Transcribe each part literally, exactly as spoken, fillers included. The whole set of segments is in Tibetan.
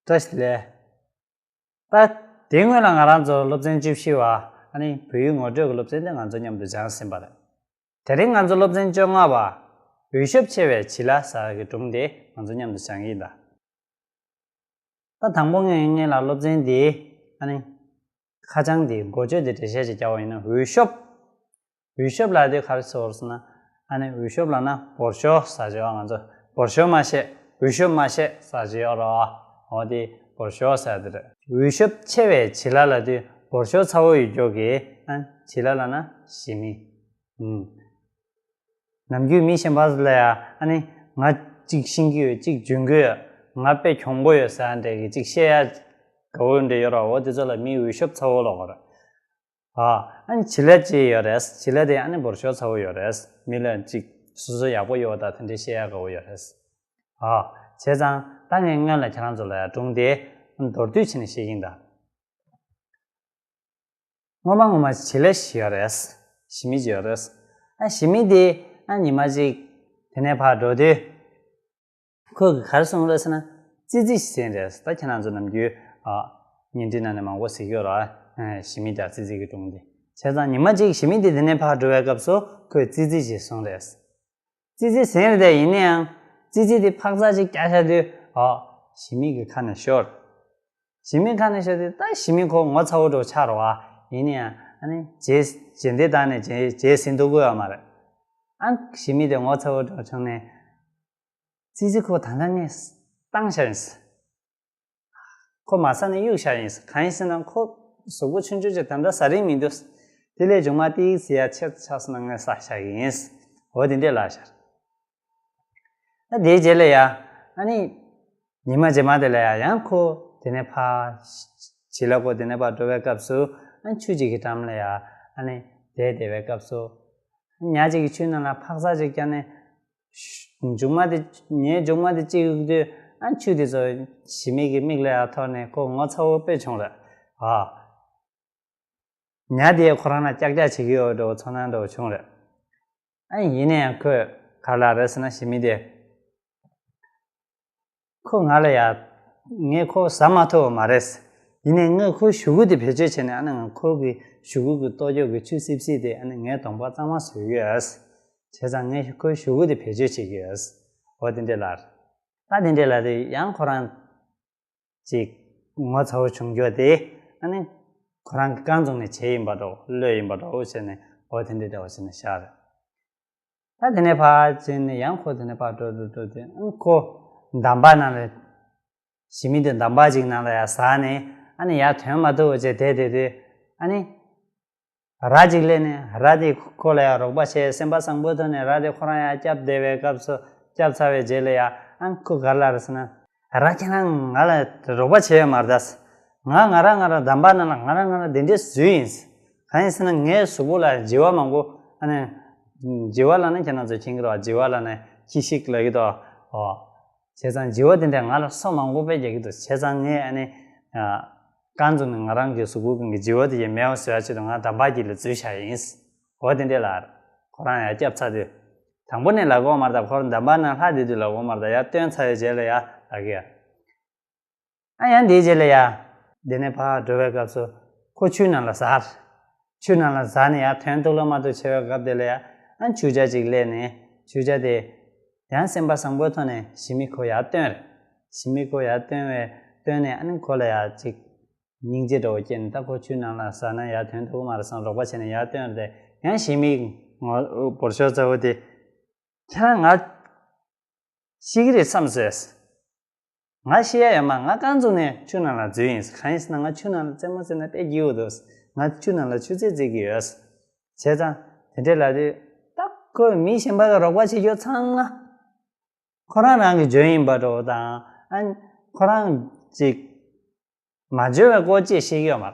བཀྲ་ཤིས་བདེ་ལེགས། ད་དེའི་སྔོན་ལ་ང་རང་ཚོ་སློབ་ཚན་བཅུ་བཞི་པ། ཨ་ནི་བོད་ཡིག་ངོ་སྤྲོད་ཀྱི་སློབ་ཚན་དེ་ང་ཚོ་མཉམ་དུ་སྦྱངས་ཟིན་པ་རེད། དེ་རིང་ང་ཚོ་སློབ་ཚན་བཅོ་ལྔ་པ། འོས་ཤོབ་ཆེ་བའི་བྱི་ལ་ཟེར་གྱི་སྒྲུང་དེ་ང་ཚོ་མཉམ་དུ་སྦྱང་གི་ཡིན་ད། ད་དང་པོ་ངས་ངེད་ལ་སློབ་ཚན་འདིའི། ཨ་ནི། ཁ་བྱང་འདི་འགོ་བརྗོད་དེ་འགྲེལ་བཤད་ཅིག་རྒྱག་པ་ཡིན་ན། འོས་ཤོབ། འོས་ཤོབ་ལབ་དུས་ག་རེ་ཟེར་བ་རེད་ཟེར་ན། ཨ་ནི་འོས་ཤོབ་ལབ་ན་འབོར་ཤོག་ཟེར་གྱི་ཡོད། ང་ཚོ་འབོར་ཤོག་མ་བཤད། འོས་ཤོབ་མ་བཤད་ཟེར་གྱི་ཡོད་རེད་བ། འོ་དེ་འབོར་ཤོག་ཟེར་དེ་རེད། འོས་ཤོབ་ཆེ་བའི་བྱི་ལ་ལབ་དུས་འབོར་ཤོག་ཚ་བོ་ཡོད་རྒྱུ་གི། ཨ། བྱི་ལ་ལབ་ན་ཞི་མི། ཨུམ། ནམ་རྒྱུན་མི་གཞན་པ་ལ་ཡ། ཨ་ནི་ང་གཅིག་ཤེས་ཀྱི་ཡོད། གཅིག་འཇོན་གྱི་ཡོད། ང་དཔེ་གྱོང་པོ་ཡོད་ཟེར་འདྲ་གི་གཅིག་བཤད་ཡ་དགའ་བོ་འདྲ་ཡོད་ར། འོ་དེ་ཚོ་ལ་མི་འོས་ཤོབ་ཚ་བོ་ལབ་དགོས་ར། ཨ། ཨ་ནི་བྱི་ལ་གཅིག་ཡོད་རེད། བྱི་ལ་དེ་ཨ་ནི་འབོར་ཤོག་ཚ་བོ་ཡོད་རེད། མི་ལ་གཅིག་སོ་སོ་ཡག་པོ་ཡོད་པ་དང་དེ་འདྲ་བཤད་ཡ་དགའ་བོ་ཡོད་རེད། ཨ། བྱས་ཙང་ད་ངས་སྔོན་ལ་ཁྱེད་རང་ཚོ་ལ་ཡ་སྒྲུང་དེ་མདོར་བསྡུས་བྱས་ནས་བཤད་ཀྱི་ཡིན་ད། སྔོན་མ་སྔོན་མ་བྱི་ལ་ཞིག་ཡོད་རེད། ཞི་མི་ཅིག་ཡོད་རེད། ཨ། ཞི་མི་དེ། ཨ། ཉི་མ་གཅིག་དེ་ནས་ཕར་འགྲོ་དུས། ཁོས་ག་རེ་གསུངས་རེད་ཟེར་ན། ཙི་ཙི་ཞིག་ཟིན་རེད། ད་ཁྱེད་རང་ཚོ་ནམ་རྒྱུན། ཨ། བརྙན་འཕྲིན་ནང་ནས་མང་པོ་གཟིགས་ཡོད་ར། ཨ། ཞི་མི་དང་ཙི་ཙི་གི་སྒྲུང་དེ། བྱས་ཙང་ཉི་མ་གཅིག་ཞི་མི་དེ་དེ་ནས་ཕར་འགྲོ་བའི་སྐབས་སུ་ཁོས་ཙི་ཙི་ཞིག་བཟུང་རེད། ཙི་ཙི་ཟིན་རེད་དེ། ཡིན་ན་ཡང་ཙི་ཙི་དེ་འཕག་འཚག་ཅིག་རྒྱག་བཞག་དུས། ཨ། ཞི་མི་གི་ཁ་ནས་ཤོར། ཞི་མི་ཁ་ནས་ཤོར་དུས་ད་ཞི་མི་ཁོ་ངོ་ཚ་བོ་འདྲ་ཆགས་རེད་བ། ཡིན་ན་ཡང་ཨ་ནི་རྗེས་རྗེས་འདེད་བཏང་ནས་རྗེས་རྗེས་ཟིན་ཐུབ་ཀྱི་ཡོད་མ་རེད། ཨ། ཞི་མི་དེ་ངོ་ཚ་བོ་འདྲ་བྱུང་ནས། ཙི་ཙི་ཁོ་ད་ལྟ་ངས་བཏང་བཞག་ཡིན། ཁོ་མ་ཟ་ནས་གཡུག་བཞག་ཡིན། གང་ཡིན་ཟེར་ན་ཁོ་གཟུགས་པོ་ཆུང་ཆུང་ཅིག་ད་ལྟ་ཟ་རིན་མི་འདུག་དེ་ལས་མཇུག་མ་ཏིག་ཟེར་ཡ་ཆེ་ཆགས་སོང་ན་ངས་ཟ་བཞག་གི་ཡིན། འོ་དེ་འདྲས་ལབ་བཞག་ད་དེའི་རྗེས་ལ་ཡ། ཨ་ནི། ཉི་མ་རྗེས་མ་དེ་ལ་ཡ་ཡང་ཁོ་དེ་ནས་ཕར། བྱི་ལ་ཁོ་དེ་ནས་ཕར་འགྲོ་བའི་སྐབས་སུ། ཨ། ཆུ་གཅིག་གི་འགྲམ་ལ་ཡ། ཨ་ནི་བསྡད་བསྡད་པའི་སྐབས་སུ། ཉ་གཅིག་གིས་ཆུའི་ནང་ལ་འཕག་འཚག་ཅིག་བརྒྱབ་ནས། མཇུག་མ་དེ། ཉའི་མཇུག་མ་དེ་གཅིག་གཡུག་དུས། ཨ། ཆུ་དེ་ཚོ་ཞི་མི་གི་མིག་ལ་ཡ་ཐོགས་ནས་ཁོ་ངོ་ཚ་བོ་དཔེ་བྱུང་རེད། ཨ། ཉ་དེས་ཁོ་རང་ལ་ཀྱག་ཀྱག་བྱེད་ཀྱི་ཡོད་འདྲ་བོ་ཚོར་སྣང་འདྲ་བོ་བྱུང་རེད། ཨ། ཡིན་ན་ཡང་ཁོས་ག་རེ་ལབ་རེད་ཟེར་ན། ཞི་མི་དེས། ཁོ་ང་ལ་ཡ། ངས་ཁོ་ཟ་མ་ཐུབ་པ་མ་རེད། ཡིན་ནའི་ངས་ཁོའི་གཞུག་གུ་དེ་བེད་སྤྱོད་བྱས་ནས། ཨ་ནི་ང་ཁོ་གི་གཞུག་གུ་གི་ལྟོ་ཅོག་གི་ཆུ་སིབ་སིབ་དེ། ཨ་ནི་ངའི་གདོང་པ་གཙང་མ་བཟོ་གི་ཡོད། བྱས་ཙང་ངས་ཁོའི་གཞུག་གུ་དེ་བེད་སྤྱོད་བྱེད་ཀྱི་ཡོད། འོ་དེ་འདྲས་ལབ། ད་དེ་འདྲས་ལབ་དུས་ཡང་ཁོ་རང་ཅིག་ངོ་ཚ་བོ་བྱུང་རྒྱུ་དེ། ཨ་ནི་ཁོ་རང་གིས་རྐང་བཙུགས་ནས་བྱས་ཡིན་པ་འདྲ་བོ། གློད་ཡིན་པ་འདྲ་བོ་བྱས་ནས། འོ་དེ་འདྲས་འདྲ་བོ་བྱས་ནས་བཞག་རེད། ད་དེ་ནས་ཕར་ཕྱིན་ནས་ཡང་ཁོ་དེ་ནས་ཕར་འགྲོ་འགྲོ་འགྲོ་དུས། ཨ། ཁོ་འདམ་བག་ནང་ལ། ཞི་མི་དེ་འདམ་བག་ཅིག་ནང་ལ་ཡ་ཟགས་ནས། ཨ་ནི་ཡར་ཐོན་མ་ཐུབ་བྱས་བསྡད་བསྡད་དུས། ཨ་ནི་ར་ཅིག་སླེབས་ནས། ར་དེས་ཁོ་ལ་ཡ་རོགས་པ་བྱས། སེམས་པ་བཟང་པོའི་ཐོག་ནས་ར་དེ་ཁོ་རང་ཡ་བསྐྱབས་བསྡད་པའི་སྐབས་སུ། བསྐྱབས་ཚར་བའི་རྗེས་ལ་ཡ། ཨ། ཁོས་ག་རེ་ལབ་རེད་ཟེར་ན། ར། ཁྱེད་རང་ང་ལ་རོགས་པ་བྱས་ཡོད་མ་རེད་ད། ང་ང་རང་ང་རང་འདམ་བག་ནང་ལ་ང་རང་ང་རང་དེ་འདྲས་འཛུལ་ཡིན། གང་ཡིན་ཟེར་ན་ངའི་གཟུགས་པོ་ལ་བྱི་བ་མང་པོ། ཨ་ནི་བྱི་བ་ལབ་ན་ཁྱེད་རང་ཚོ་མཁྱེན་གྱི་རེད་བ། བྱི་བ་ལབ་ན་ཁྱི་ཤིག་ལབ་ཀྱི་འདུག་འོ། བྱས་ཙང་བྱི་བ་དེ་འདྲས་ང་ལ་སོ་མང་པོ་དཔེ་རྒྱག་གི་འདུག་བྱས་ཙང་ངས། ཨ་ནི། ཨ། རྐང་བཙུགས་ནས་ང་རང་གི་གཟུགས་པོ་གི་བྱི་བ་དེ་ཡང་མེད་པ་བཟོ་ཡ་ཆེད་དུ་ང་འདམ་བག་དཀྱིལ་ལ་འཛུལ་བཞག་ཡིན། འོ་དེ་འདྲས་ལབ། ཁོ་རང་ཡར་བསྐྱབས་ཚར་དུས། དང་པོ་ནས་ལབ་ཀྱི་ཡོད་མ་རེད་ད། ཁོ་རང་འདམ་བག་ནང་ལྷག་བསྡད་དུས་ལབ་ཀྱི་ཡོད་མ་རེད་ད། ཡར་བཏོན་ཚར་བའི་རྗེས་ལ་ཡ་ལབ་ཀྱི་ཡ། ཨ། ཡང་དེའི་རྗེས་ལ་ཡ། དེ་ནས་ཕར་འགྲོ་བའི་སྐབས་སུ་ཁོ་ཆུའི་ནང་ལ་ཟགས། ཆུའི་ནང་ལ་ཟགས་ནས་ཡར་ཐོན་ཐུབ་ལ་མ་ཐུབ་བྱེད་པའི་སྐབས་དེ་ལ་ཡ། ཨ། ཆུ་བྱ་ཅིག་སླེབས་ནས། ཆུ་བྱ་དེས་ཡང་སེམས་པ་བཟང་པོའི་ཐོག་ནས་ཞི་མི་ཁོ་ཡར་བཏོན་རེད། ཞི་མི་ཁོ་ཡར་བཏོན་བའི། བཏོན་ནས། ཨ་ནི་ཁོ་ལ་ཡ་ཅིག་སྙིང་རྗེ་འདྲ་བོ་སྐྱེས་ནས། ད་ཁོ་ཆུའི་ནང་ལ་ཟགས་ན་ཡར་ཐོན་ཐུབ་ཀྱི་མ་རེད་བསམ། རོགས་པ་བྱས་ནས་ཡར་བཏོན་རེད་དེ། ཡང་ཞི་མི་ངོ་འབོར་ཤོག་ཚ་བོ་དེས། ཁྱེད་རང་ང་ཤི་གི་རེད་བསམ་སོང་། ང་ཤི་ཡ་ཡོད་མ། ང་རྐང་བཙུགས་ནས་ཆུ་ནང་ལ་འཛུལ་ཡིན། གང་ཡིན་ཟེར་ན་ང་ཆུ་ནང་ལ་རྩེད་མོ་རྩེ་ན་དཔེ་སྐྱིད་པོ་འདུག་ང་ཆུ་ནང་ལ་ཆུ་རྩེད་རྩེད་ཀྱི་ཡོད། བྱས་ཙང་དེ་འདྲས་ལབ་དུས། ད་ཁོས་མི་གཞན་པ་གི་རོགས་པ་བྱེད་རྒྱུ་ཚང་མ་ཁོ་རང་རང་གི་འཇོན་ཡིན་པ་འདྲ་བོ་དང་། ཨ། ཁོ་རང་ཅིག་མ་འཇོན་པའི་སྐོར་ཅིག་བཤད་ཀྱི་ཡོད་མ་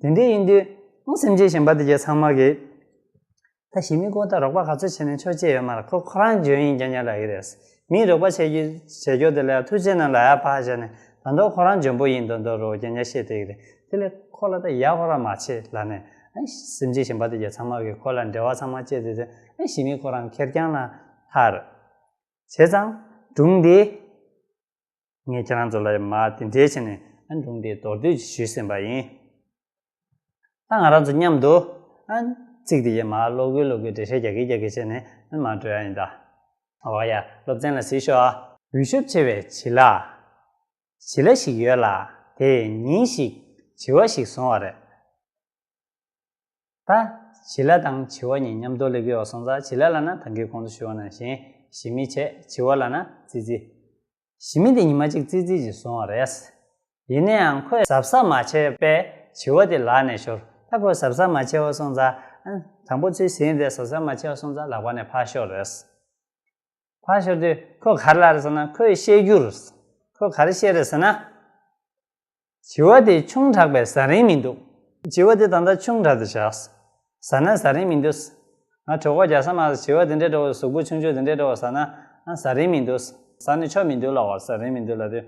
རེད། དེ་འདྲས་ཡིན་དུས། ཨང་། སེམས་ཅན་གཞན་པ་དེ་གས་ཚང་མ་གིས། ད་ཞི་མི་ཁོ་ད་རོགས་པ་ག་ཚོད་བྱས་ནས་ཆོག་ཅེས་ཡོད་མ་རེད། ཁོ་ཁོ་རང་འཇོན་ཡིན་རྐྱང་རྐྱང་ལབ་ཀྱི་རེད། མིའི་རོགས་པ་བྱེད་རྒྱུ་བྱེད་རྒྱུ་དེ་ལ་ཡང་ཐུགས་རྗེ་གནང་ལབ་ཡ་ཕར་བཞག་ནས། ད་དུང་ཁོ་རང་འཇོན་པོ་ཡིན་མདོག་མདོག་འདྲ་བོ་རྐྱང་རྐྱང་བཤད་བསྡད་ཀྱི་རེད། དེ་ལས་ཁོ་ལ་ད་ཡ་ཧོ་ར་མ་བྱེད་ལབ་ནས། ཨ། སེམས་ཅན་གཞན་པ་དེ་གས་ཚང་མ་གིས་ཁོ་ལ་འབྲེལ་བ་ཚང་མ་བཅད་དེ་དེ། ཨ། ཞི་མི་ཁོ་རང་ཁེར་རྐྱང་ལ་ཐར། བྱས་ཙང་སྒྲུང་འདི། ངས་ཁྱེད་རང་ཚོ་ལ་མར་དེ་འདྲའི་བྱས་ནས་ཨ་སྒྲུང་དེ་མདོར་བསྡུས་ཅིག་ཞུས་ཟིན་པ་ཡིན། ད་ང་རང་ཚོ་མཉམ་དུ་ཨ་ཚིག་དེ་ཡི་མར་ཀློག་གི་ཀློག་གི་འགྲེལ་བཤད་རྒྱག་གི་རྒྱག་གི་བྱས་ནས་ཨ་མར་འགྲོ་ཡ་ཡིན་ད། འོ་ཡ། སློབ་ཚན་ལ་གཟིགས་ཤོག་ཨ། འོས་ཤོབ་ཆེ་བའི་བྱི་ལ། བྱི་ལ་ཞིག་ཡོད་ལ། དེས་ཉིན་ཞིག་བྱི་བ་ཞིག་བཟུང་བ་རེད། ད་བྱི་ལ་དང་བྱི་བ་གཉིས་མཉམ་དུ་སླེབས་ཡོད་སོང་ཙང་། བྱི་ལ་ལབ་ན་ད་གིན་གོང་དུ་ཞུས་པ་ནང་བཞིན་ཞི་མི་བྱས། བྱི་བ་ལབ་ན་ཙི་ཙི། ཞི་མི་དེ་ཉི་མ་གཅིག་ཙི་ཙི་ཞིག་བཟུང་བ་རེད། ཡིན་ན་ཡང་ཁོས་གཟབ་གཟབ་མ་བྱས་པས་བྱི་བ་དེ་ལག་ནས་ཤོར། ད་ཁོས་གཟབ་གཟབ་མ་བྱས་པ་སོང་ཙང་། ཨ། དང་པོ་ཚུར་ཟིན་ཏེ་གཟབ་གཟབ་མ་བྱས་པ་སོང་ཙང་ལག་པ་ནས་ཕར་ཤོར་རེད། ཕར་ཤོར་དུས་ཁོས་ག་རེ་ལབ་རེད་ཟེར་ན། ཁོས་བཤད་རྒྱུར། ཁོས་ག་རེ་བཤད་རེད་ཟེར་ན། བྱི་བ་དེ་ཆུང་དྲགས་པས་ཟ་རིན་མི་འདུག་བྱི་བ་དེ་ད་ལྟ་ཆུང་དྲགས་ཏེ་བཞག་ཟ་ན་ཟ་རིན་མི་འདུག་ང་གྲོད་ཁོག་རྒྱགས་ས་མ་ཟད། བྱི་བ་དེ་འདྲའི་འདྲ་བོ་གཟུགས་པོ་ཆུང་ཆུང་དེ་འདྲའི་འདྲ་བོ་ཟ་ན་ཨ་ཟ་རིན་མི་འདུག་ཟ་ནས་ཆོ་མི་འདུག་ལབ་པ། ཟ་རིན་མི་འདུག་ལབ་དུས་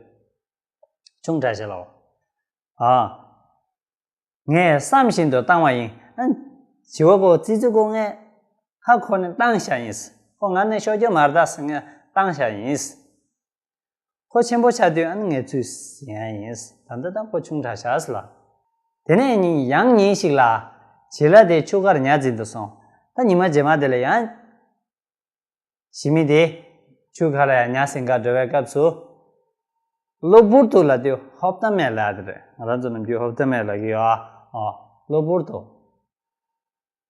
ཆུང་དྲགས་ཤག་ལབ་པ། ཨ། ངས་བསམ་བཞིན་དུ་བཏང་བ་ཡིན། ཨ། བྱི་བ་ཁོ་ཙི་ཙི་ཁོ་ངས་ཧ་གོ་ནས་བཏང་བཞག་ཡིན། ཁོ་ང་ནས་ཤོར་རྒྱུ་མ་རེད་ཟེར་ངས་བཏང་བཞག་ཡིན། ཁོ་ཆེན་པོ་ཆགས་དུས་ཨ་ནི་ངས་ཚུར་ཟིན་ཡ་ཡིན། ད་ལྟ་ད་ཁོ་ཆུང་དྲགས་ཤག་ཟེར་ལབ། དེ་ནས་ཉིན་ཡང་ཉིན་ཞིག་ལ་བྱི་ལ་དེ་ཆུ་ཁར་ཉ་འཛིན་དུ་སོང་། ད་ཉི་མ་རྗེས་མ་དེ་ལ་ཡང་ཞི་མི་དེ་ཆུ་ཁ་ལ་ཡང་ཉ་ཟིན་གར་འགྲོ་བའི་སྐབས་སུ། གློ་བུར་དུ་ལབ་དུས་ཧོབ་ཏེ་མེད་ལབ་དེ་རེད། ང་རང་ཚོ་ནམ་རྒྱུན་ཧོབ་ཏེ་མེད་ལབ་ཀྱི་ཡོད་ཨ། ཨོ། གློ་བུར་དུ།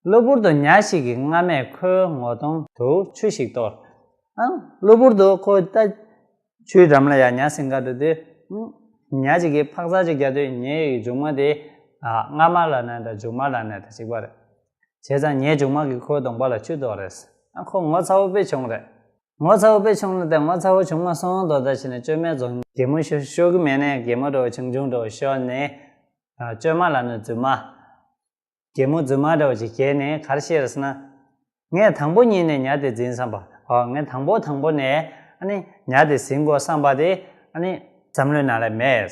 གློ་བུར་དུ་ཉ་ཞིག་གི་རྔ་མས་ཁོའི་ངོ་གདོང་དུ་ཆུ་ཞིག་གཏོར། ཨང་། གློ་བུར་དུ་ཁོ་ད་ཆུའི་འགྲམ་ལ་ཡང་ཉ་ཟིན་གར་འགྲོ་དུས། ཨང་། ཉ་ཅིག་གིས་འཕག་འཚག་ཅིག་རྒྱག་དུས་ཉའི་མཇུག་མ་དེ། ཨ། རྔ་མ་ལབ་ན་འདྲ། མཇུག་མ་ལབ་ན་འདྲ་གཅིག་པ་རེད། བྱས་ཙང་ཉའི་མཇུག་མ་གིས་ཁོའི་གདོང་པ་ལ་ཆུ་གཏོར་རེད། ཨ། ཁོ་ངོ་ཚ་བོ་དཔེ་བྱུང་རེད། ངོ་ཚ་བོ་དཔེ་བྱུང་ལ་དེ་ངོ་ཚ་བོ་བྱུང་མ་སོང་དོ། ད་བྱས་ནས་བཅོས་མའི་རྫོང་གད་མོ་ཤོར་ཤོར་གི་མེད་ནས། གད་མོ་འདྲ་བོ་ཆུང་ཆུང་འདྲ་བོ་ཤོར་ནས། ཨ། བཅོས་མ་ལབ་ན་རྫུན་མ། གད་མོ་རྫུན་མ་འདྲ་བོ་ཅིག་བརྒྱབ་ནས་ག་རེ་བཤད་རེད་ཟེར་ན། ངས་དང་པོ་ཉིད་ནས་ཉ་དེ་འཛིན་བསམ་པ། ཨོ། ངས་དང་པོ་དང་པོ་ནས་ཨ་ནི་ཉ་དེ་ཟིན་དགོས་བསམ་པ་དེ་ཨ་ནི་བསམ་བློའི་ནང་ལ་མེད།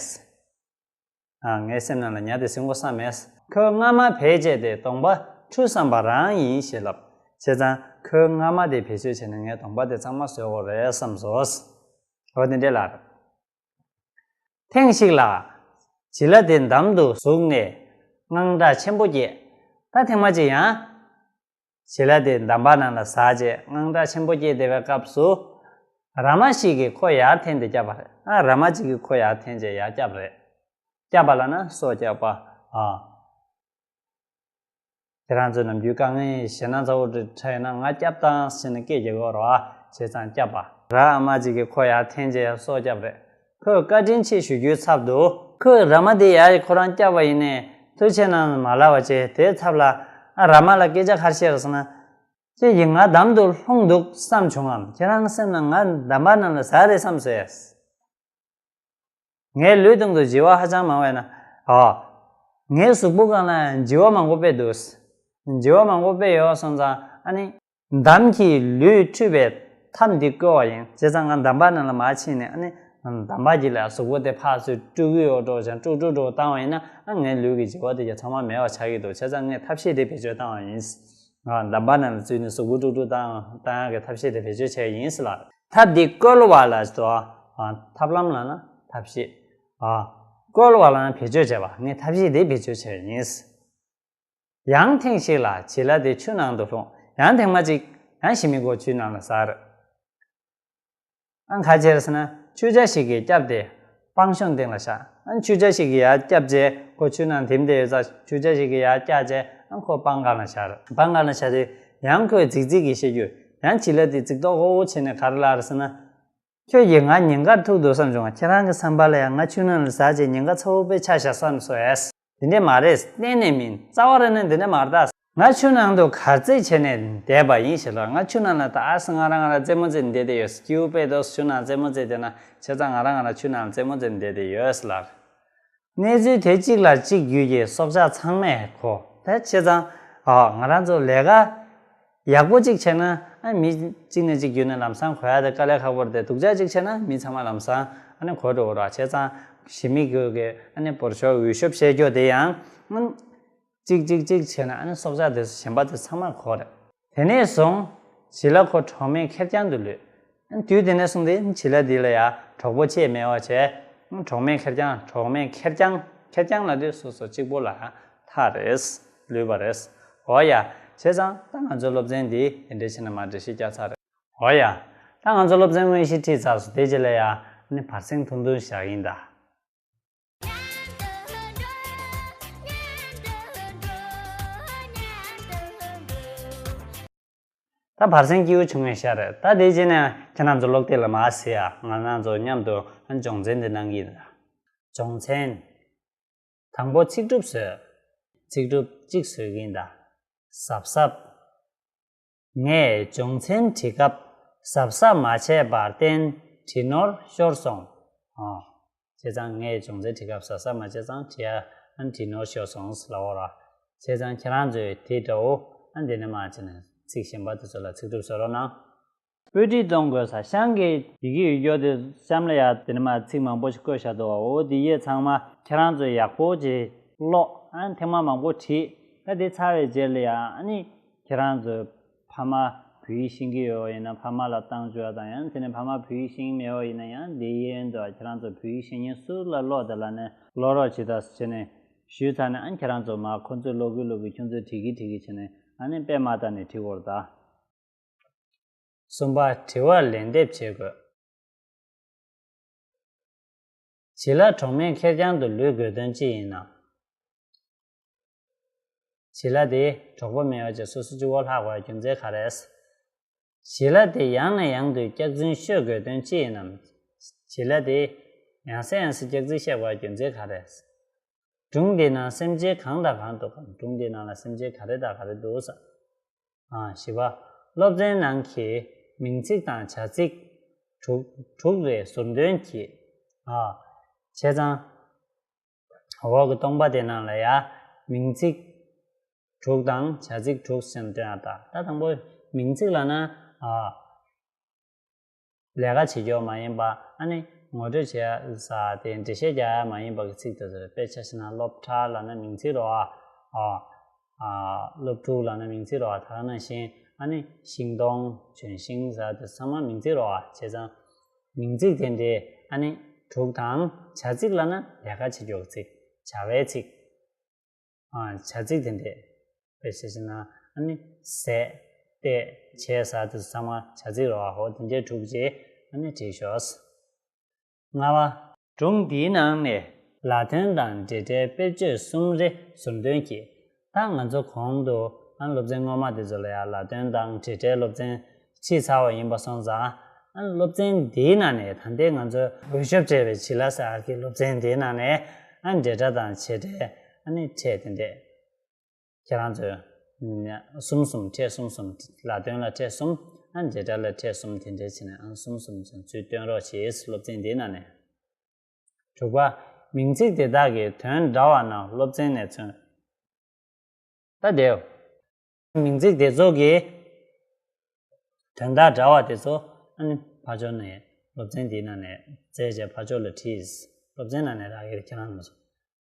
ཨ། ངའི་སེམས་ནང་ལ་ཉ་དེ་ཟིན་དགོས་བསམ་མེད། ཁོའི་རྔ་མ་བེད་སྤྱད་དེ་གདོང་པ་འཁྲུ་བསམ་པ་རང་ཡིན་ཞེས་ལབ། བྱས་ཙང་ཁོའི་རྔ་མ་དེ་བེད་སྤྱོད་བྱས་ནས་ངའི་གདོང་པ་དེ་གཙང་མ་བཟོ་དགོས་རེད་བསམ་སོང་། འོ་དེ་འདྲས་ལབ། ཐེངས་ཤིག་ལ། བྱི་ལ་དེ་འདམ་དུ་ཟུག་ནས་དངངས་སྐྲག་ཆེན་པོ་སྐྱེས། ད་ཐེངས་མ་གཅིག་ཡང་། བྱི་ལ་དེ་འདམ་བག་ནང་ལ་ཟགས་རྗེས་དངངས་སྐྲག་ཆེན་པོ་སྐྱེས་བསྡད་པའི་སྐབས་སུ། ར་མ་ཞིག་གིས་ཁོ་ཡར་འཐེན་ཏེ་བསྐྱབས་པ་རེད། ཨ། ར་མ་ཅིག་གིས་ཁོ་ཡར་འཐེན་རྗེས་ཡར་བསྐྱབས་རེད། བསྐྱབས་པ་ལབ་ན་སོ་བསྐྱབས་པ། ཨ། ཁྱེད་རང་ཚོ་ནམ་རྒྱུན་དཀའ་ངལ་ཞེད་སྣང་ཚ་བོ་འདྲ་འཕྲད་ཡོད་ན། ང་བསྐྱབས་དང་ཟེར་ནས་སྐད་རྒྱག་གི་ཡོད་རེད་བ། བྱས་ཙང་བསྐྱབས་པ། ར་མ་ཅིག་གིས་ཁོ་ཡར་འཐེན་རྗེས་སོ་བསྐྱབས་རེད། ཁོས་བཀའ་དྲིན་ཆེ་ཞུ་རྒྱུའི་ཚབ་ཏུ། ཁོས་ར་མ་དེ་ཡར་ཁོ་རང་བསྐྱབས་པ་ཡིན་ནའི་ཐུགས་རྗེ་ཆེ་གནང་མ་ལབ་པ་བྱས། དེའི་ཚབ་ལ། ཨ། ར་མ་ལ་སྐད་ཆ་ག་རེ་བཤད་རེད་ཟེར་ན། ཁྱེད་ཀྱིས་ང་འདམ་དུ་ལྷུང་འདུག་བསམ་བྱུང་ངམ། ཁྱེད་རང་སེམས་ནང་ང་འདམ་བག་ནང་ལ་ཟགས་རེད་བསམ་སོང་ངས། ངའི་ལུས་སྟེང་དུ་བྱི་བ་ཧ་ཅང་མང་བས་ན། ཨོ། ངའི་གཟུགས་པོ་སྒང་ལ་བྱི་བ་མང་པོ་དཔེ་འདུག་བྱི་བ་མང་པོ་དཔེ་ཡོད་སོང་ཙང་ཨ་ནི། འདམ་གྱིས་ལུས་འཁྲུད་པའི་ཐབས་འདི་བཀོལ་བ་ཡིན། བྱས་ཙང་ང་འདམ་བག་ནང་ལ་མར་ཕྱིན་ནས། ཨ་ནི། འདམ་བག་གིས་ལ་གཟུགས་པོ་དེ་ཕར་ཚུར་དཀྲུག་གི་ཡོད་འགྲོ་ཅང་དཀྲུག་དཀྲུག་འགྲོ་བཏང་བ་ཡིན་ན། ཨ། ངའི་ལུས་ཀྱི་བྱི་བ་དེ་ཚང་མ་མེད་པ་ཆགས་ཀྱི་འདུག་བྱས་ཙང་ངས་ཐབས་ཤེས་དེ་བེད་སྤྱོད་བཏང་བ་ཡིན། ང་འདམ་བག་ནང་ལ་འཛུལ་ནས་གཟུགས་པོ་དཀྲུག་དཀྲུག་བཏང་བཏང་ཡག་གི་ཐབས་ཤེས་དེ་བེད་སྤྱོད་བྱས་ཡིན་ཟེར་ལབ། ཐབས་འདི་བཀོལ་བ་ལ་ཟེར། ཨ། ཐབས་ལམ་ལབ་ན་ཐབས་ཤེས། ཨ། བཀོལ་བ་ལབ་ན་བེད་སྤྱོད་བྱས་པ། ངས་ཐབས་ཤེས་དེ་བེད་སྤྱོད་བྱས་ཡིན། ཡང་ཐེངས་ཤིག་ལ་བྱི་ལ་དེ་ཆུ་ནང་དུ་ལྷུང་། ཡང་ཐེངས་མ་གཅིག་ཡང་ཞི་མི་ཁོ་ཆུའི་ནང་ལ་ཟགས། ཨ། ག་རེ་བྱས་ཟེར་ན། ཆུ་བྱ་ཞིག་གིས་བསྐྱབས་ཏེ་སྤང་གཤོང་སྟེང་ལ་བཞག་ཨ། ཆུ་བྱ་ཞིག་གིས་ཡར་བསྐྱབས་རྗེས་ཁོ་ཆུ་ནང་ཐིམ་བསྡད་ཡོད་ཙང་། ཆུ་བྱ་ཞིག་གིས་ཡར་བསྐྱབས་རྗེས། ཨ། ཁོ་སྤང་སྒང་ལ་བཞག་སྤང་སྒང་ལ་བཞག་དུས་ཡང་ཁོས་རྫིག་རྫིག་གིས་བཤད་རྒྱུར། ཡང་བྱི་ལ་དེ་རྫིག་མདོག་ཁ་པོ་བྱས་ནས་ག་རེ་ལབ་རེད་ཟེར་ན། ཁྱོད་ཀྱིས་ང་ཉེན་ཁར་ཐུག་འདུག་བསམ་བྱུང་། ཁྱེད་རང་གི་བསམ་པ་ལ་ཡང་ང་ཆུ་ནང་ལ་ཟགས་རྗེས་ཉེན་ཁ་ཚ་པོ་དཔེ་ཆགས་བཞག་བསམ་སོང་ངས། དེ་འདྲས་མ་རེད། གཏན་ནས་མིན། རྩ་བ་རང་ནས་འདི་འདྲས་མ་རེད་ད། ང་ཆུ་ནང་དུ་གར་རྩེད་བྱས་ནས་བསྡད་པ་ཡིན་ཞེས་ལབ། ང་ཆུ་ནང་ལ་ད་ཨ་ཟེར་ང་རང་ང་རང་རྩེད་མོ་རྩེས་བསྡད་བསྡད་ཡོད། སྐྱིད་པོ་དཔེ་འདུག་ཆུ་ནང་རྩེད་མོ་རྩེས་བསྡད་ན། བྱས་ཙང་ང་རང་ང་རང་ཆུ་ནང་རྩེད་མོ་རྩེས་བསྡད་བསྡད་ཡོད་ཟེར་ལབ། གནས་ཚུལ་དེ་གཅིག་ལ་གཅིག་བརྒྱུད་ཀྱིས་སྲོག་ཆགས་ཚང་མས་གོ། ད་བྱས་ཙང་། ཨ། ང་རང་ཚོ་ལས་ཀ་ཡག་པོ་གཅིག་བྱས་ན། ཨ། མི་གཅིག་ནས་གཅིག་བརྒྱུད་ནས་ལམ་སང་གོ་ཡ་དེ་དཀའ་ལས་ཁག་པོ་རེད་དེ། སྡུག་ཅག་གཅིག་བྱས་ན་མི་ཚང་མ་ལམ་སང་ཨ་ནི་གོ་འགྲོ་གི་རེད། བྱས་ཙང་ཞི་མི་གི་གི་ཨ་ནི་བོར་ཤོག་འོས་ཤོབ་བྱེད་རྒྱུ་དེ་ཡང་། ཨ། གཅིག་གཅིག་གཅིག་བྱས་ན་ཨ་ནི་སྲོག་ཆགས་དེ་ཚོ་གཞན་པ་དེ་ཚང་མ་གོ་རེད། དེ་ནས་བཟུང་བྱི་ལ་ཁོ་གྲོགས་མེད་ཁེར་རྐྱང་དུ་ལུས། དུས་དེ་ནས་བཟུང་སྟེ་བྱི་ལ་འདི་ལ་ཡང་གྲོགས་པོ་ཅིག་མེད་པ་བྱས། གྲོགས་མེད་ཁེར་རྐྱང་། གྲོགས་མེད་ཁེར་རྐྱང་། ཁེར་རྐྱང་ལབ་དུས་སོ་སོ་གཅིག་པོ་ལ་ཐག་རེད། ལུས་པ་རེད། འོ་ཡ། བྱས་ཙང་ད་ང་ཚོའི་སློབ་ཚན་འདི་དེ་འདྲ་བྱས་ནས་མར་འགྲེལ་བཤད་རྒྱག་ཚར་རེད། འོ་ཡ། ད་ང་ཚོ་སློབ་ཚན་དངོས་གཞི་ཁྲིད་ཚར་སོང་། དེ་རྗེས་ལ་ཡང་ནི་བར་གསེང་ཐུང་ཐུང་བཞག་ཡིན་ད། ད་བར་གསེང་སྐྱིད་པོ་བྱུང་བའི་ཤ་རེད། ད་དེ་རྗེས་ནས་ཁྱེད་རང་ཚོ་ཀློག་དེབ་ལ་མར་གཟིགས་ཨ། ང་རང་ཚོ་མཉམ་དུ་སྦྱོང་ཚན་འདི་གནང་གི་ཡིན། སྦྱོང་ཚན། དང་པོ་ཚིག་གྲུབ་བཟོས། ཚིག་གྲུབ་གཅིག་བཟོས་ཀྱི་ཡིན་ད། གཟབ་གཟབ། ངས་སྦྱོང་ཚན་བྲིས་སྐབས་གཟབ་གཟབ་མ་བྱས་པར་བརྟེན་བྲིས་ནོར་ཤོར་སོང་། ཨོ། བྱས་ཙང་ངས་སྦྱོང་ཚན་བྲིས་སྐབས་གཟབ་གཟབ་མ་བྱས་ཙང་བྲིས་ཡ་ཨ་བྲིས་ནོར་ཤོར་སོང་ལབ་པ་རེད། བྱས་ཙང་ཁྱེད་རང་ཚོས་དེ་འདྲ་བོ་ཨ་འདི་ནས་མར་བྱས་ནས་ཚིག་གཞན་པ་དེ་ཚོ་ལ་ཚིག་གྲུབ་བཟོ་རོགས་གནང་། དཔེ་ཁྲིད་གཏོང་དགོས་ས། གཤམ་གྱི་ཡི་གེ་ཡོད་རྒྱུ་དེ་གཤམ་ལ་ཡ་དེ་ནས་མར་ཚིག་མང་པོ་ཞིག་བཀོད་བཞག་འདུག་པ། འོ་དེ་ཡས་ཚང་མ་ཁྱེད་རང་ཚོས་ཡག་པོ་ཅིག་ཀློག་ཨ་ཐེངས་མ་མང་པོ་བྲིས། ད་དེ་ཚར་བའི་རྗེས་ལ་ཡ་ཨ་ནི་ཁྱེད་རང་ཚོའི་ཕ་མ་བོད་ཡིག་ཤེས་ཀྱི་ཡོད་པ་ཡིན་ན་ཕ་མ་ལ་བཏང་བཅུག་པ་དང་། ཡང་དེ་ནས་ཕ་མ་བོད་ཡིག་ཤེས་ཀྱི་མེད་པ་ཡིན་ན་ཡང་དེ་ཡན་དུ་ཁྱེད་རང་ཚོ་བོད་ཡིག་ཤེས་མཁན་སུ་ལ་ཀློག་དང་ལབ་ནས་ཀློག་རོགས་བྱེད་དང་ཟེར་ནས་ཞུས་ཚར་ནས། ཨ་ནི་ཁྱེད་རང་ཚོ་མར་ཁོ་ཚོས་ཀློག་གི་ཀློག་གི་ཁྱོད་ཚོས་བྲིས་ཀྱི་བྲིས་ཀྱི་བྱས་ནས་ཨ་ནི་དཔེ་མ་བལྟས་ནས་བྲིས་དགོས་རེད་ད། གསུམ་པ། དྲི་བར་ལན་འདེབས་བྱེད་དགོས། བྱི་ལ་གྲོགས་མེད་ཁེར་རྐྱང་དུ་ལུས་དགོས་དོན་ཅི་ཡིན་ནམ། བྱི་ལ་དེ་གྲོགས་པོ་མེད་པ་བྱས་སོ་སོ་གཅིག་པོ་ལྷག་པའི་རྒྱུ་མཚན་ག་རེ། བྱི་ལ་དེ་ཡང་ནས་ཡང་དུ་སྐྱག་རྫུན་ཤོད་དགོས་དོན་ཅི་ཡིན་ནམ། བྱི་ལ་དེ་ཡང་སེ་ཡང་སེ་སྐྱག་རྫུན་བཤད་པའི་རྒྱུ་མཚན་ག་རེ། སྒྲུང་འདི་ནང་སེམས་ཅན་གང་དང་གང་འདུག་གམ། སྒྲུང་འདི་ནང་ལ་སེམས་ཅན་ག་རེ་དང་ག་རེ་འདུག་ཟེར། ཨ། བཞི་པ། སློབ་ཚན་ནང་གི་མིང་ཚིག་དང་བྱ་ཚིག་དྲུག་དྲུག་རེ་ཟུར་འདོན་གྱིས། ཨ། བྱས་ཙང་འོག་གི་སྟོང་པ་དེ་ནང་ལ་ཡ་མིང་ཚིག་དྲུག་དང་བྱ་ཚིག་དྲུག་ཟེར་ནས་སྟོན་ཡ་ད། ད་དང་པོ་མིང་ཚིག་ལབ་ན། ཨ། ལས་ཀ་བྱེད་རྒྱུ་མ་ཡིན་པ། ཨ་ནི་ངོ་སྤྲོད་བྱེད་ས་དེ་འགྲེལ་བཤད་རྒྱག་ཡ་མ་ཡིན་པ་གི་ཚིག་དེ་ཚོ་རེད། དཔེ་ཆ་བཞག་ན་སློབ་གྲྭ་ལབ་ན་མིང་ཚིག་རེད་པ། ཨ། ཨ། སློབ་ཕྲུག་ལབ་ན་མིང་ཚིག་རེད་པ། ད་ག་ནང་བཞིན་ཨ་ནི་ཤིང་སྡོང་ལྗོན་ཤིང་ཟེར་དེ་ཚང་མ་མིང་ཚིག་རེད་པ། བྱས་ཙང་མིང་ཚིག་དེ་འདྲའི་ཨ་ནི་དྲུག་དང་། བྱ་ཚིག་ལབ་ན་ལས་ཀ་བྱེད་རྒྱུ་གི་ཚིག་བྱ་བའི་ཚིག་ཨ། བྱ་ཚིག་དེ་འདྲས། དཔེ་ཆ་བཞག་ན་ཨ་ནི་ཟས། བལྟས། བྱས་ཟེར་དེ་ཚང་མ་བྱ་ཚིག་རེད་པ། འོ་དེ་འདྲས་དྲུག་ཅིག་ཨ་ནི་བྲིས་ཤོག་ལྔ་པ། སྒྲུང་འདིའི་ནང་ནས་ལ་དོན་དང་འབྲེལ་སྒྲའི་དཔེར་བརྗོད་གསུམ་རེ་ཟུར་འདོན་གྱིས། ད་ང་ཚོ་གོང་དུ་ཨ་སློབ་ཚན་སྔོན་མ་དེ་ཚོ་ལ་ཡང་ལ་དོན་དང་འབྲེལ་སྒྲའི་སློབ་ཚན་ཁྲིད་ཚར་བ་ཡིན་པ་སོང་ཙང་། ཨ་སློབ་ཚན་འདིའི་ནང་ནས་ད་ལྟའི་ང་ཚོའི་འོས་ཤོབ་སྤྲད་པའི་བྱི་ལ་ཟེར་གྱི་སློབ་ཚན་འདིའི་ནང་ནས་ཨ་འབྲེལ་སྒྲ་དང་བྱེད་སྒྲའི་ཨ་ནི་ཕྲད་དེ་འདྲས། ཁྱེད་རང་ཚོས་གསུམ་གསུམ། ཕྲད་གསུམ་གསུམ། ལ་དོན་ལ་ཕྲད་གསུམ། ཨ་འབྲེལ་སྒྲ་ལ་ཕྲད་གསུམ། དེ་འདྲས་བྱས་ནས་ཨ་གསུམ་གསུམ་ཚུར་སྟོན་རོགས་བྱེད། སློབ་ཚན་འདིའི་ནང་ནས། དྲུག་པ། མིང་ཚིག་དེ་དག་གི་དོན་འདྲ་བ་རྣམས་སློབ་ཚན་ནས་མཚོན། ད་དེའོ། མིང་ཚིག་དེ་ཚོ་གི་དོན་དག་འདྲ་བ་དེ་ཚོ་ཨ་ནི་ཕར་ཕྱོགས་ནས་སློབ་ཚན་འདིའི་ནང་ནས་བཙལ་བྱས་ཕར་ཕྱོགས་ལ་བྲིས། སློབ་ཚན་ནང་ནས་རག་གི་རེད། ཁྱེད་རང་ཚོ།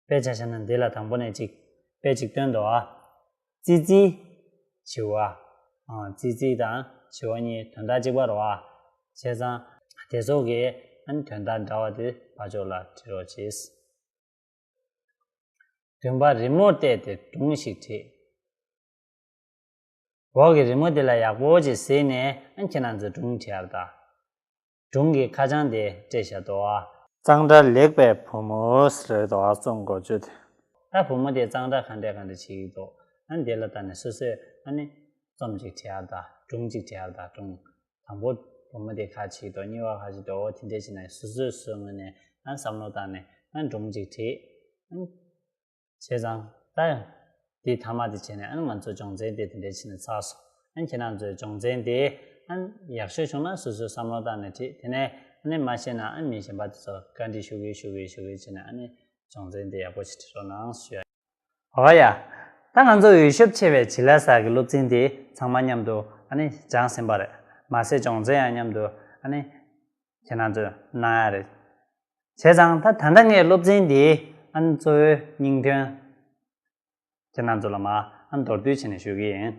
དཔེ་ཆ་བཞག་ན་འདི་ལ་དང་པོ་ནས་གཅིག་དཔེ་གཅིག་སྟོན་འདུག་ཨ། ཙི་ཙི། བྱི་བ། ཨ། ཙི་ཙི་དང་བྱི་བ་གཉིས་དོན་དག་གཅིག་པ་རེད་པ། བྱས་ཙང་དེ་ཚོ་གི་ཨ་ནི་དོན་དག་འདྲ་བ་དེ་ཕར་ཕྱོགས་ལ་བྲིས་རོགས་གྱིས། བདུན་པ། རི་མོར་བལྟས་ཏེ་སྒྲུང་ཞིག་བྲིས། འོག་གི་རི་མོ་དེ་ལ་ཡག་པོ་ཅིག་གཟིགས་ནས་ཨ་ཁྱེད་རང་ཚོས་སྒྲུང་བྲིས་ཡ་ད། སྒྲུང་གི་ཁ་བྱང་དེ་སྤྲད་བཞག་འདུག་ཨ། གཙང་སྦྲ་ལེགས་པའི་བུ་མོ་ཟེར་འདུག་ཨ། རྩོམ་འགོ་བརྗོད་དེ། ད་བུ་མོ་དེ་གཙང་སྦྲ་ག་འདྲས་ག་འདྲས་བྱེད་ཀྱི་འདུག་ཨ་འདི་ལ་ལྟ་ནས་སོ་སོས་ཨ་ནི་རྩོམ་ཅིག་བྲིས་ཡ་ད། སྒྲུང་ཅིག་བྲིས་ཡ་ད། སྒྲུང་། དང་པོ་བུ་མོ་དེ་ག་བྱེད་ཀྱི་འདུག་གཉིས་པ་ག་བྱེད་ཀྱི་འདུག་འོ་དེ་འདྲས་བྱས་ནས་སོ་སོས་སོ་སོའི་ངོས་ནས་ཨ་བསམ་བློ་བཏང་ནས་ཨ་སྒྲུང་ཅིག་བྲིས། ཨ། བྱས་ཙང་ད་དེ་མཐའ་མ་དེ་བྱས་ནས་ཨ་ནི་ང་ཚོ་སྦྱོང་ཚན་དེ་དེ་འདྲས་བྱས་ནས་ཚར་སོང་། ཨ་ནི་ཁྱེད་རང་ཚོའི་སྦྱོང་ཚན་དེ་ཨ་ནི་ཡག་ཤོས་བྱུང་ན་སོ་སོའི་བསམ་བློ་བཏང་ནས་བྲིས། དེ་ནས་ཨ་ནི་མ་ཤེས་ན་ཨ་ནི་མི་གཞན་པ་དེ་ཚོ་བཀའ་འདྲི་ཞུ་གི་ཞུ་གི་ཞུ་གི་བྱས་ནས་ཨ་ནི་སྦྱོང་ཚན་དེ་ཡག་པོ་ཞིག་བྲིས་རོགས་གནང་ཞུ་ཡ། འོ་ཡ། ད་ང་ཚོ་འོས་ཤོབ་ཆེ་བའི་བྱི་ལ་ཟེར་གྱི་སློབ་ཚན་དེ་ཚང་མ་མཉམ་དུ་ཨ་ནི་སྦྱངས་ཟིན་པ་རེད། མ་ཟད་སྦྱོང་ཚན་ཡང་མཉམ་དུ་ཨ་ནི་ཁྱེད་རང་ཚོས་གནང་ཡ་རེད། བྱས་ཙང་ད་ད་ལྟ་ངས་སློབ་ཚན་འདིའི་ཨ་ནི་གཙོ་བོའི་སྙིང་དོན་ཁྱེད་རང་ཚོ་ལ་མར་ཨ་ནི་མདོར་བསྡུས་བྱས་ནས་ཞུ་གི་ཡིན།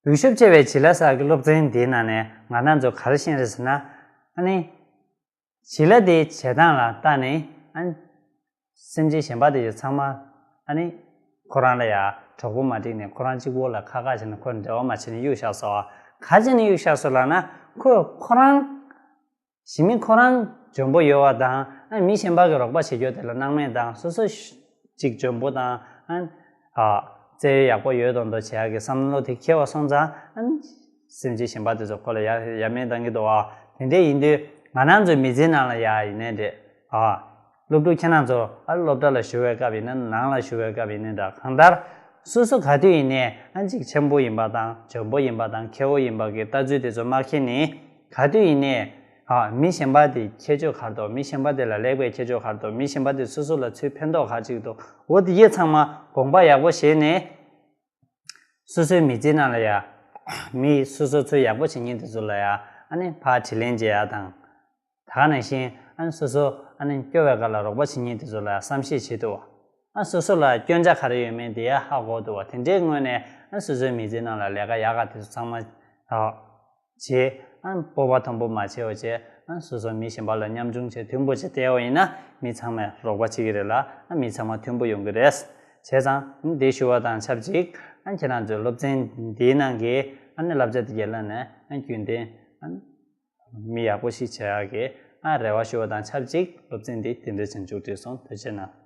འོས་ཤོབ་ཆེ་བའི་བྱི་ལ་ཟེར་གྱི་སློབ་ཚན་འདིའི་ནང་ནས་ང་རང་ཚོ་ག་རེ་ཤེས་རེད་ཟེར་ན། ཨ་ནི། བྱི་ལ་དེའི་བྱེད་སྟངས་ལ་བལྟས་ནས། ཨ། སེམས་ཅན་གཞན་པ་དེ་ཚོ་ཚང་མ། ཨ་ནི། ཁོ་རང་ལ་ཡ་གྲོགས་པོ་མ་བསྒྲིགས་ནས་ཁོ་རང་གཅིག་པོ་ལ་ཁ་ཁ་བྱས་ནས་ཁོ་འབྲེལ་བ་མ་བྱས་ནས་གཡུག་བཞག་སོང་བ། ག་རེ་བྱས་ནས་གཡུག་བཞག་སོང་ལབ་ན། ཁོས་ཁོ་རང་གཞི་མི་ཁོ་རང་འཇོན་པོ་ཡོད་པ་དང་། ཨ། མི་གཞན་པ་གི་རོགས་པ་བྱེད་རྒྱུ་དེ་ལ་སྣང་མེད་དང་། སོ་སོ་གཅིག་འཇོན་པོ་དང་། ཨ། ཨ། རྩལ་ཡག་པོ་ཡོད་མདོག་མདོག་བྱེད་ཡག་གི་བསམ་བློ་དེ་འཁྱེར་བ་སོང་ཙང་། ཨ། སེམས་ཅན་གཞན་པ་དེ་ཚོ་ཁོ་ལ་ཡ་ཡ་མེད་བཏང་གི་འདུག་ཨ། དེ་འདྲ་ཡིན་དུས་ང་རང་ཚོའི་མི་ཚེའི་ནང་ལ་ཡ་ཡིན་ནའི་འདྲ། ཨ། སློབ་ཕྲུག་ཁྱེད་རང་ཚོ། ཨ། སློབ་གྲྭ་ལ་ཞུགས་པའི་སྐབས་ཡིན་ན། ནང་ལ་ཞུགས་པའི་སྐབས་ཡིན་ནའི་འདྲ། གང་ལྟར་སོ་སོ་ག་དུས་ཡིན་ནའི། ཨ། གཅིག་འཆམ་པོ་ཡིན་པ་དང་། འཇོན་པོ་ཡིན་པ་དང་། མཁས་པོ་ཡིན་པ་གི་ལྟ་ཚུལ་དེ་ཚོ་མ་འཁྱེར་ནས། ག་དུས་ཡིན་ནའི། ཨ། མི་གཞན་པ་དེ་ཁྱད་ཆོས་ག་རེ་འདུག་མི་གཞན་པ་དེ་ལ་ལེགས་པའི་ཁྱད་ཆོས་ག་རེ་འདུག་མི་གཞན་པ་དེ་སོ་སོ་ལ་ཚུར་ཕན་ཐོགས་ག་ཅིག་འདུག་འོ་དེ་ཚང་མ་དགོངས་པ་ཡག་པོ་བཞེས་ནས། སོ་སོའི་མི་ཚེའི་ནང་ལ་ཡ། མི་སོ་སོ་ཚོས་ཡག་པོ་བྱེད་མཁན་དེ་ཚོ་ལ་ཡ། ཨ་ནི་ཕར་དྲིན་ལན་འཇལ་ཡ་དང་། ད་ག་ནང་བཞིན། ཨ་ནི་སོ་སོ། ཨ་ནི་སྐྱོ་བའི་སྐབས་ལ་རོགས་པ་བྱེད་མཁན་དེ་ཚོ་ལ་ཡ་བསམ་ཤེས་བྱེད་ཐུབ་པ། ཨ། སོ་སོ་ལ་སྐྱོན་ཆ་ག་རེ་ཡོད་མེད་དེ་ཡ་ཧ་གོ་ཐུབ་པ། དེ་འདྲའི་ངོས་ནས། ཨ། སོ་སོའི་མི་ཚེའི་ནང་ལ་ལས་ཀ་ཡག་ག་དེ་ཚོ་ཚང་མ། ཨ། བྱེད། ཨ། སྤོབས་པ་མཐོན་པོ་མ་བྱེད་པ་བྱེད། ཨ། སོ་སོ་མི་གཞན་པ་ལ་ཉམ་ཆུང་བྱས་མཐུན་པོ་བྱས་བསྡད་པ་ཡིན་ན། མི་ཚང་མས་རོགས་པ་བྱེད་ཀྱི་རེད་ལ། ཨ། མི་ཚང་མ་མཐུན་པོ་ཡོང་གི་རེད། བྱས་ཙང་འདི་ཞུ་བ་དང་ཆབས་ཅིག་ཨ། ཁྱེད་རང་ཚོའི་སློབ་ཚན་འདིའི་ནང་གི། ཨ་ནི་བསླབ་བྱ་འདི་གའི་ལ་ནས། ཨ། རྒྱུན་ལྡན། ཨ། མི་ཡག་པོ་ཞིག་བྱེད་ཡག་གི། ཨ། རེ་བ་ཞུ་བ་དང་ཆབས་ཅིག་སློབ་ཚན་འདི་དེ་འདྲ་བྱས་མཇུག་སྒྲིལ་སོང་། ཐུགས་རྗེ་གནང་།